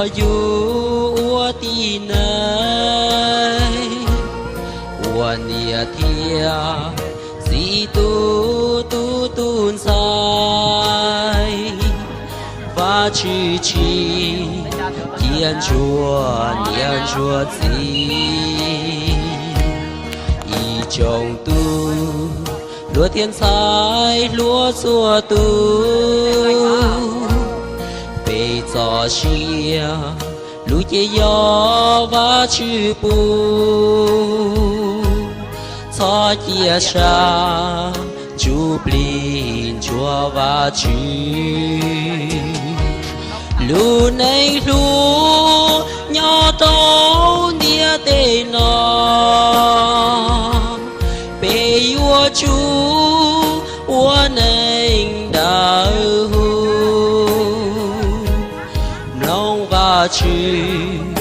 Yug ua tib neeg ua niam thiab txiv tub tub tug ntxhais, Vajtswv tsis cia ntsuag niam ntsuag txiv. Ib tsoom tub hluas thiab ntxhais hluas txhua tus, peb txoj sia lub cev yog Vajtswv pub. Txhob cia sab ntsuj plig ntsuag Vajtswv. Lub neej hlub nyob rau ntiaj teb no, peb yuav tsum ua neej dawb huv, mloog Vajtswv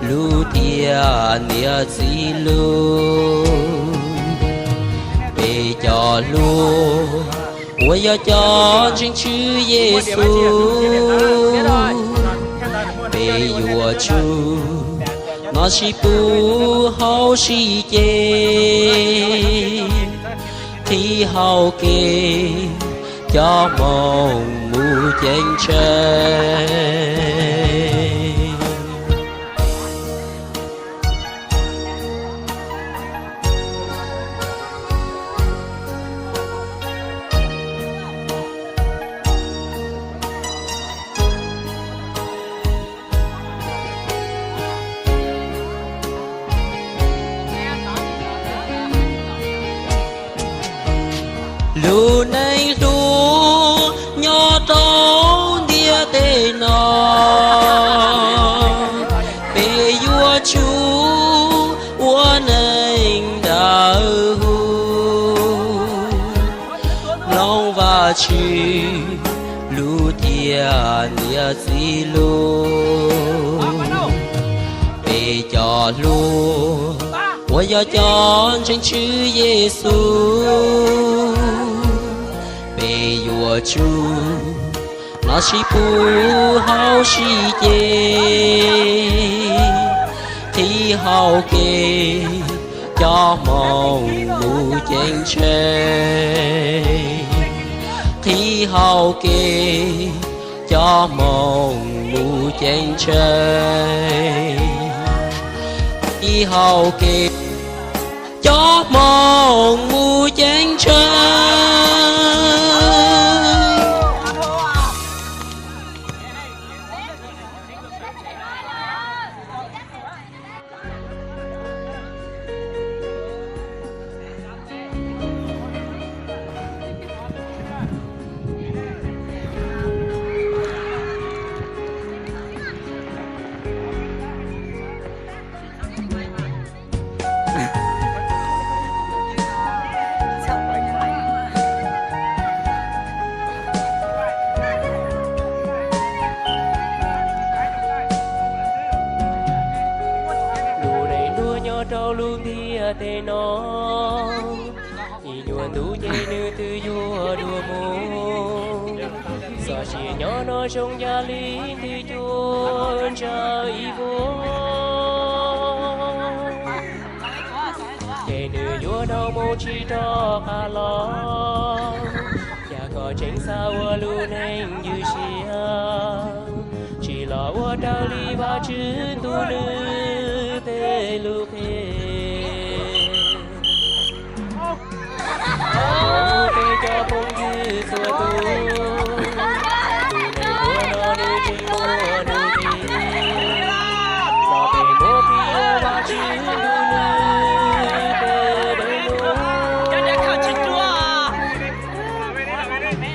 lus thiab niam txiv lus. Peb cov hluas uas yog cov ntseeg Tswv Yexus, peb yuav tsum noj sib pub haus sib ce, qhib hau kev coj hmoov mus ceeb tsheej. Lub neej hlub nyob rau ntiaj teb no, peb yuav tsum ua neej dawb huv, mloog Vajtswv lus thiab niam txiv lus. Peb cov hluas uas yog cov ntseeg Tswv Yexus, peb yuav tsum noj sib pub haus sib ce, qhib hau kev coj hmoov mus ceeb tsheej, qhib hau kev coj hmoov mus ceeb tsheej, qhib hau kev coj hmoov mus ceeb tsheej. Lub neej hlub nyob rau lub ntiaj teb no, ib nyuag ntu ces nws twb yuav dua mus. Txoj sia nyob no zoo yam li nthwv cuab ntsawj ib vuag, ces nws yuav dhau mus tsis rov qab los. Cas koj tseem xav ua lub neej ywj siab, tsis los ua raws li Vajtswv ntuj nws tej lus qhia. Peb cov phooj ywg txhua tus, tus neeg ua no nws tseem muaj nws vim, los peb muab piav Vajtswv ntuj nws tej lus.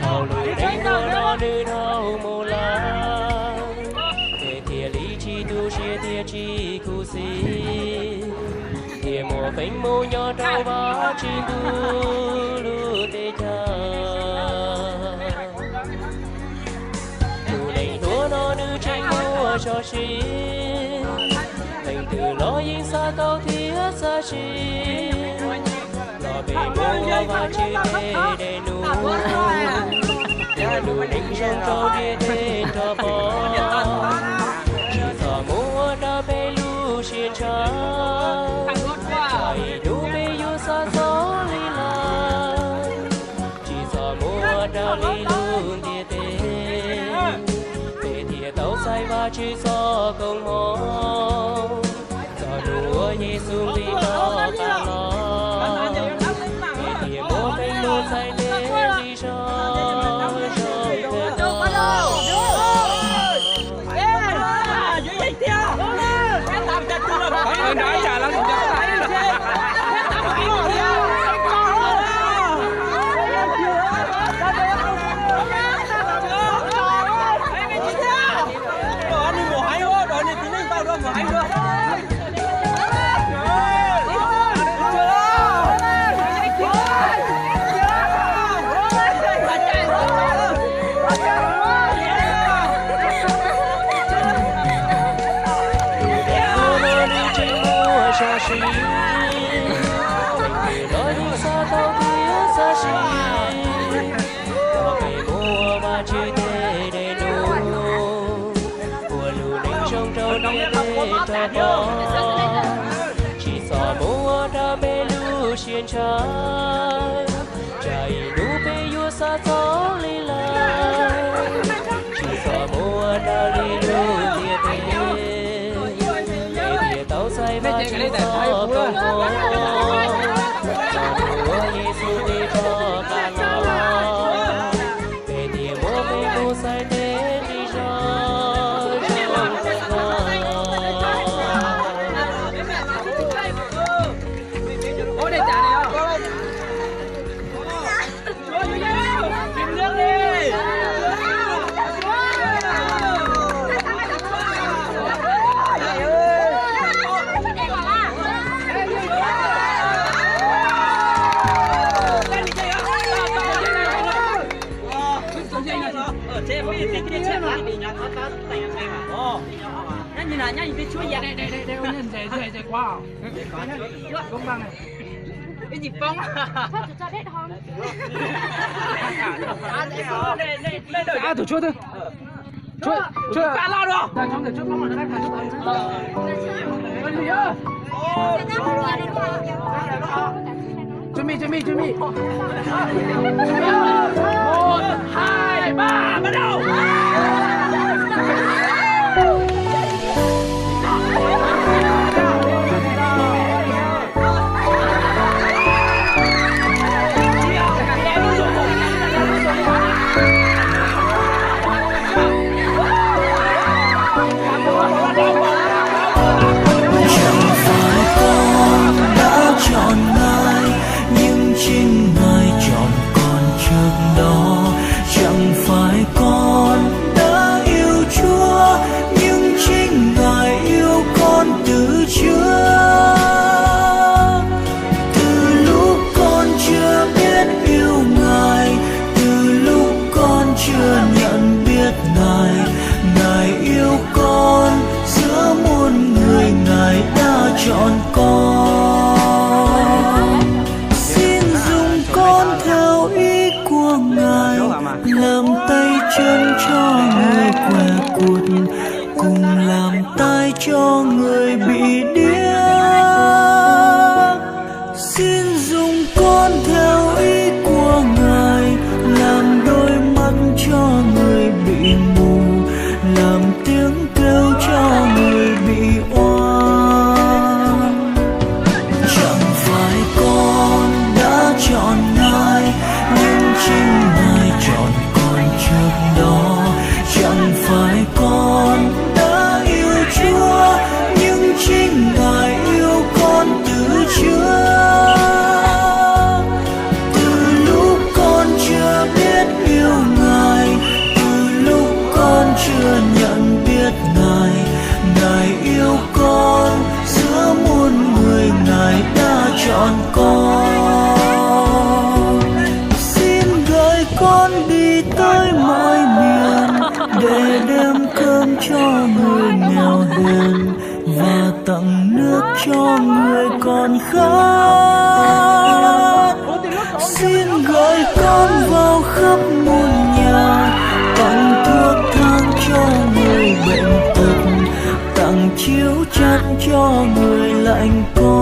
Thaum lub neej ua no nws dhau mus lawm, peb thiaj li tsis tu siab thiab tsis khuv xim, thiaj muaj feem mus nyob rau Vajtswv ntuj lub teb chaws. Tus neeg hluas no nws tseem muaj txoj sia, leej twg los yeej xav tau thiab xav sim. Los peb mus ua Vajtswv tej dej num, ua lub neej zoo rau ntiaj teb nrog pom. Tsis Tsis txhob koob hmoov, txog hnub uas Yexus nqis rov qab los, es thiaj muab peb lub txhais tes nqi zog zoo kawg nkaus. Tus uas nws tsis muaj zam txim, tus no yus xav tau thiab xav sim, kom peb muaj Vajtswv tej dej num, ua lub neej zoo rau niam peb rov qab, tsis txhob muab rau peb lub siab ntshai, tsam ib hnub peb yuav xav txog li lawm. Tsis txhob muab rau li lub ntiaj teb, peb thiaj tau txais Vajtswv txoj koob hmoov. Txog hnub uas Yexus nqis rov qab los, peb thiaj muab peb lub txhais tes nqi zog zoo kawg nkaus. Tus tshuab twg? Tshuab, tshuab. Chuẩn bị, chuẩn bị, chuẩn bị. Một, hai, ba, bắt đầu. Chẳng phải con đã chọn Ngài, nhưng chính Ngài chọn con trước đó. Chẳng phải con đã yêu Chúa, nhưng chính Ngài yêu con từ trước. Từ lúc con chưa biết yêu Ngài, từ lúc con chưa nhận biết Ngài, Ngài yêu con, giữa muôn người Ngài đã chọn con. Xin dùng con theo ý của Ngài, làm tay chân cho người què quặt, cùng làm tay cho người bị điếc. Xin dùng con theo ý của Ngài, làm đôi mắt cho người bị mù, làm tiếng kêu cho người bị oan. Chẳng phải con đã chọn Ngài, nhưng chính Ngài chọn con trước đó. Chẳng phải con đã yêu Chúa, nhưng chính Ngài yêu con từ trước. Từ lúc con chưa biết yêu Ngài, từ lúc con chưa nhận biết Ngài, Ngài yêu con, giữa muôn người Ngài đã chọn con. Xin gửi con đi tới mọi miền, để đem cơm cho người nghèo hèn, và tặng nước cho người còn khát. Xin gửi con vào khắp muôn nhà, tặng thuốc thang cho người bệnh tật, tặng chiếu chăn cho người lạnh cóng.